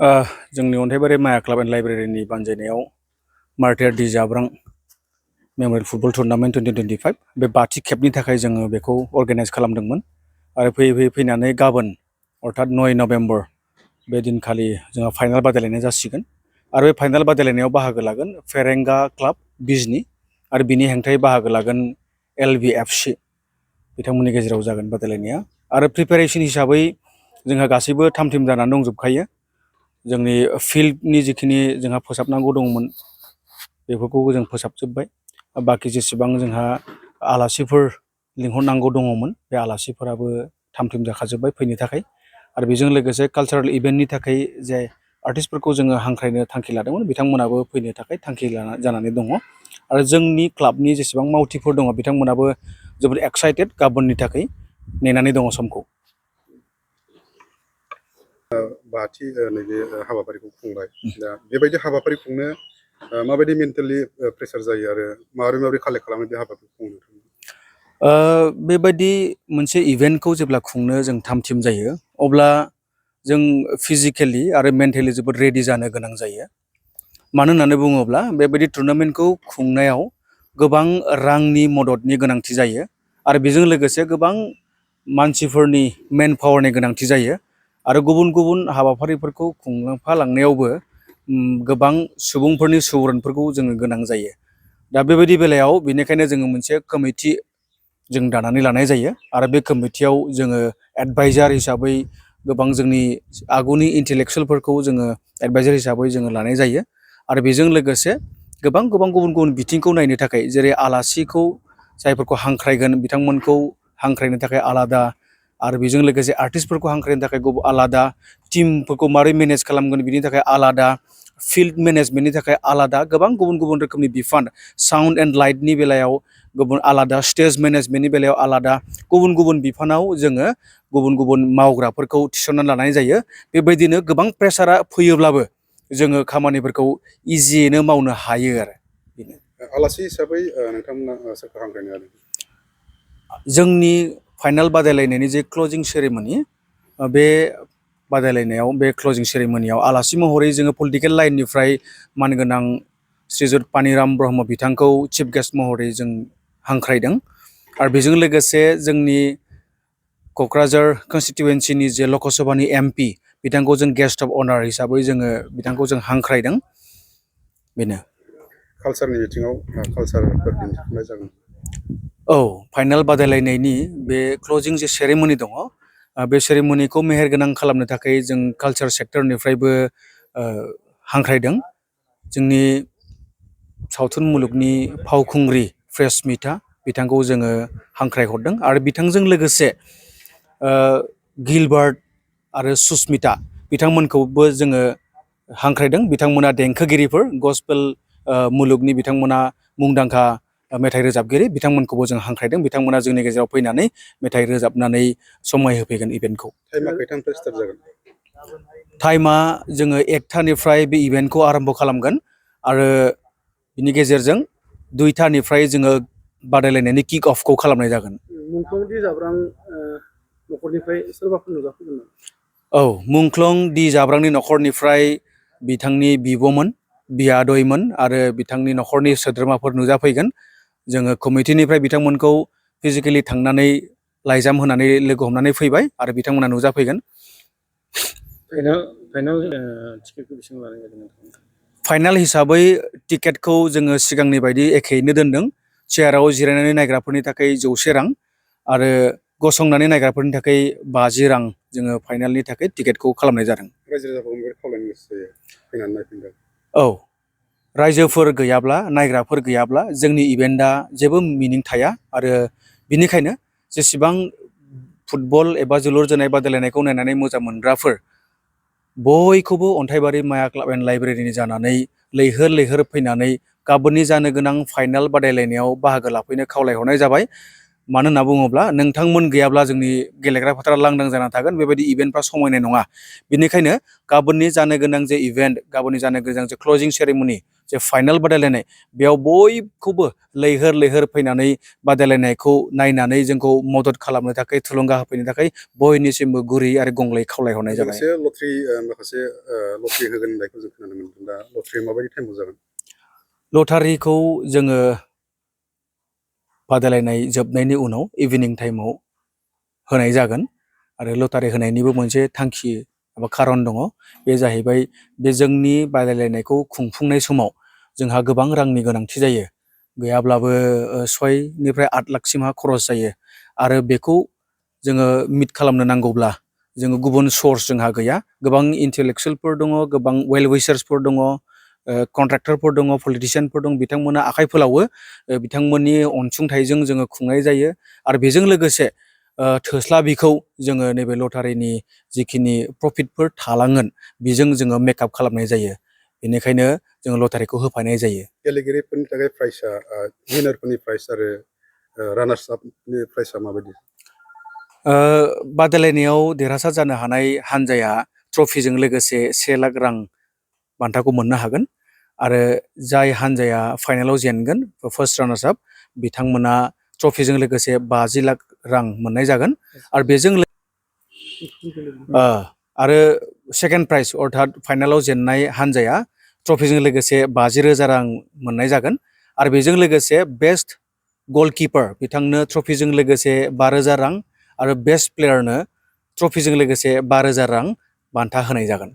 जोंनि अन्थाइबारि माया club and लाइब्रेरिनि बानजायनायाव मार्टियार D जाब्रां मेम'रियेल फुटबल टुर्नामेन्ट 2025 बे बाथि खेबनि थाखाय जोङो बेखौ अर्गानाइज खालामदोंमोन आरो फैयै फैनानै गाबोन अर्थात 9 नभेम्बर बे दिनखालि जोंहा फाइनाल बादायलायनाय जासिगोन आरो बे फाइनाल बादायलायनायाव बाहागो लागोन फेरेंगा क्लाब बिजनि आरो बिनि हेंथायै बाहागो लागोन LVFC बिथांमोननि गेजेराव जागोन बादायलायनाया आरो प्रिपेरेसन हिसाबै जोंहा गासैबो थाम थिम जानानै दंजोबखायो जोंनि फिल्डनि जिखिनि जोंहा फोसाबनांगौ दंमोन बेफोरखौ जों फोसाबजोब्बाय बाखि जेसेबां जोंहा आलासिफोर लिंहरनांगौ दङमोन बे आलासिफोराबो थाम थिम जाखाजोब्बाय फैनो थाखाय आरो बेजों लोगोसे कालचारेल इभेन्टनि थाखाय जे आर्टिस्टफोरखौ जोङो हांख्रायनो थांखि लादोंमोन बिथांमोनाबो फैनो थाखाय थांखि जानानै दङ आरो जोंनि क्लाबनि जेसेबां मावथिफोर दङ बिथांमोनाबो जोबोद एक्साइटेड गाबोननि थाखाय नेनानै दङ समखौ बाथि नैबे हाबाफारिखौ खुंबाय दा बेबायदि हाबाफारि खुंनो माबायदि मेन्टेलि प्रेसार जायो आरो माबोरै कालेक्ट खालामो बे हाबाफारिखौ खुंनो बेबायदि मोनसे इभेन्टखौ जेब्ला खुंनो जों थाम थिम जायो अब्ला जों फिजिकेलि आरो मेन्टेलि जोबोद रेडि जानो गोनां जायो मानो होननानै बुङोब्ला बेबायदि टुर्नामेन्टखौ खुंनायाव गोबां रांनि मददनि गोनांथि जायो आरो बेजों लोगोसे गोबां मानसिफोरनि मेन पावारनि गोनांथि जायो आरो गुबुन गुबुन हाबाफारिफोरखौ खुंफालांनायावबो गोबां सुबुंफोरनि सुबुरुनफोरखौ जोङो गोनां जायो दा बेबायदि बेलायाव बेनिखायनो जोङो मोनसे कमिटि जों दानानै लानाय जायो आरो बे कमिटियाव जोङो एडभाइजार हिसाबै गोबां जोंनि आगुनि इन्टेलेक्सुयेलफोरखौ जोङो एडभाइजार हिसाबै जोङो लानाय जायो आरो बेजों लोगोसे गोबां गुबुन गुबुन बिथिंखौ नायनो थाखाय जेरै आलासिखौ जायफोरखौ हांख्रायगोन बिथांमोनखौ हांख्रायनो थाखाय आलादा आरो बेजों लोगोसे आर्टिस्टफोरखौ हांख्रायनो थाखाय आलादा टिमफोरखौ मारै मेनेज खालामगोन बिनि थाखाय आलादा फिल्ड मेनेजमेन्टनि थाखाय आलादा गोबां गुबुन गुबुन रोखोमनि बिफान साउन्ड एन्ड लाइटनि बेलायाव गुबुन आलादा स्टेज मेनेजमेन्टनि बेलायाव आलादा गुबुन गुबुन बिफानाव जोङो गुबुन गुबुन मावग्राफोरखौ थिसननानै लानाय जायो बेबायदिनो गोबां प्रेसारा फैयोब्लाबो जोङो खामानिफोरखौ इजियैनो मावनो हायो आरो बेनो आलासि हिसाबै नोंथांमोना सोरखौ हांख्रायनो हादों जोंनि फाइनाल बादायलायनायनि जे क्लजिं सेरेमनि बे बादायलायनायाव बे क्लजिं सेरेमनियाव आलासि महरै जोङो पलिटिकेल लाइननिफ्राय मानगोनां श्रीजुत पानिराम ब्रह्म बिथांखौ चिफ गेस्ट महरै जों हांख्रायदों आरो बेजों लोगोसे जोंनि क'क्राझार कनस्टिटुवेन्सिनि जे लकसभानि MP बिथांखौ जों गेस्ट अफ अनार हिसाबै जोङो बिथांखौ जों हांख्रायदों बेनो कालचारनि बिथिङाव कालचारफोर दिन्थिफुंनाय जागोन औ फाइनाल बादायलायनायनि बे क्लजिं जे सेरेमनि दङ बे सेरेमनिखौ मेहेरगोनां खालामनो थाखाय जों कालचार सेक्टरनिफ्रायबो हांख्रायदों जोंनि सावथुन मुलुगनि फावखुंग्रि प्रेसमिता बिथांखौ जोङो हांख्रायहरदों आरो बिथांजों लोगोसे गिलबार्ट आरो सुस्मिता बिथांमोनखौबो जोङो हांख्रायदों बिथांमोना देंखोगिरिफोर गस्पेल मुलुगनि बिथांमोना मुंदांखा मेथाइ रोजाबगिरि बिथांमोनखौबो जों हांख्रायदों बिथांमोना जोंनि गेजेराव फैनानै मेथाइ रोजाबनानै समाय होफैगोन इभेन्टखौ टाइमा खैथानिफ्राय स्टार्ट जागोन टाइमा जोङो 1टानिफ्राय बे इभेन्टखौ आरम्भ खालामगोन आरो बिनि गेजेरजों 2टानिफ्राय जोङो बादायलायनायनि किक अफखौ खालामनाय जागोन मुंख्लं डि जाब्रां न'खरनिफ्राय सोरबाफोर नुजाफैगोन औ मुंख्लं डि जाब्रांनि न'खरनिफ्राय बिथांनि बिब'मोन बियादैमोन आरो बिथांनि न'खरनि सोद्रोमाफोर नुजाफैगोन जोङो कमिटिनिफ्राय बिथांमोनखौ फिजिकेलि थांनानै लाइजाम होनानै लोगो हमनानै फैबाय आरो बिथांमोना नुजाफैगोन फाइनाल हिसाबै टिकेटखौ जोङो सिगांनि बायदि एखेयैनो दोनदों चेयाराव जिरायनानै नायग्राफोरनि थाखाय 100 रां आरो गसंनानै नायग्राफोरनि थाखाय 50 रां जोङो फाइनालनि थाखाय टिकेटखौ खालामनाय जादों रायजो राजाफोरखौ खावलायनो गोसो जायो फैनानै नायफैगोन औ रायजोफोर गैयाब्ला नायग्राफोर गैयाब्ला जोंनि इभेन्टआ जेबो मिनिं थाया आरो बिनिखायनो जेसेबां फुटबल एबा जोलुर जोनाय बादायलायनायखौ नायनानै मोजां मोनग्राफोर बयखौबो अन्थाइबारि माया क्लाब एन्ड लाइब्रेरिनि जानानै लैहोर लैहोर फैनानै गाबोननि जानो गोनां फाइनाल बादायलायनायाव बाहागो लाफैनो खावलायहरनाय जाबाय मानो होनना बुङोब्ला नोंथांमोन गैयाब्ला जोंनि गेलेग्रा फोथारा लांदां जाना थागोन बेबायदि इभेन्टफ्रा समायनाय नङा बेनिखायनो गाबोननि जानो गोनां जे इभेन्ट गाबोननि जानो गोनां जे क्लजिं सेरेमनि जे फाइनाल बादायलायनाय बेयाव बयखौबो लैहोर लैहोर फैनानै बादायलायनायखौ नायनानै जोंखौ मदद खालामनो थाखाय थुलुंगा होफैनो थाखाय बयनिसिमबो गुरै आरो गंलै खावलायहरनाय जाबाय। लोगोसे लटारि माखासे लटारि होगोन होननायखौ जों खोनानो मोनदों। दा लटारि माबायदि टाइमाव जागोन? लटारिखौ जोङो बादायलायनाय जोबनायनि उनाव इभिनिं टाइमाव होनाय जागोन आरो लटारि होनायनिबो मोनसे थांखि एबा खारन दङ। बे जाहैबाय बे जोंनि बादायलायनायखौ खुंफुंनाय समाव जोंहा गोबां रांनि गोनांथि जायो। गैयाब्लाबो 6 निफ्राय 8 लाखसिमहा खरस जायो आरो बेखौ जोङो मिट खालामनो नांगौब्ला जोङो गुबुन सर्स जोंहा गैया। गोबां इन्टेलेक्सुयेलफोर दङ, गोबां वेल विशार्सफोर दङ, कन्ट्राक्टरफोर दङ, पलिटिशियानफोर दं, बिथांमोना आखाइ फोलावो। बिथांमोननि अनसुंथाइजों जोङो खुंनाय जायो आरो बेजों लोगोसे थोस्लाबिखौ जोङो नैबे लटारिनि जिखिनि प्रफिटफोर थालांगोन बेजों जोङो मेकआप खालामनाय जायो। बेनिखायनो जोङो लटारिखौ होफानाय जायो। गेलेगिरिफोरनि थाखाय प्राइसआ विनारफोरनि प्राइस आरो रानार्स आपनि प्राइसआ माबायदि? बादायलायनायाव देरहासार जानो हानाय हान्जाया ट्रफिजों लोगोसे 1 लाख रां बान्थाखौ मोननो हागोन आरो जाय हान्जाया फाइनालाव जेनगोन फार्स्ट रानार्स आप बिथांमोना ट्रफिजों लोगोसे 50 लाख रां मोननाय जागोन आरो बेजों आरो सेकेन्ड प्राइज अर्थात फाइनालाव जेननाय हान्जाया ट्रफिजों लोगोसे 50,000 रां मोननाय जागोन आरो बेजों लोगोसे बेस्ट गलकिपार बिथांनो ट्रफिजों लोगोसे 5,000 रां आरो बेस्ट प्लेयारनो ट्रफिजों लोगोसे 5,000 रां बान्था होनाय जागोन।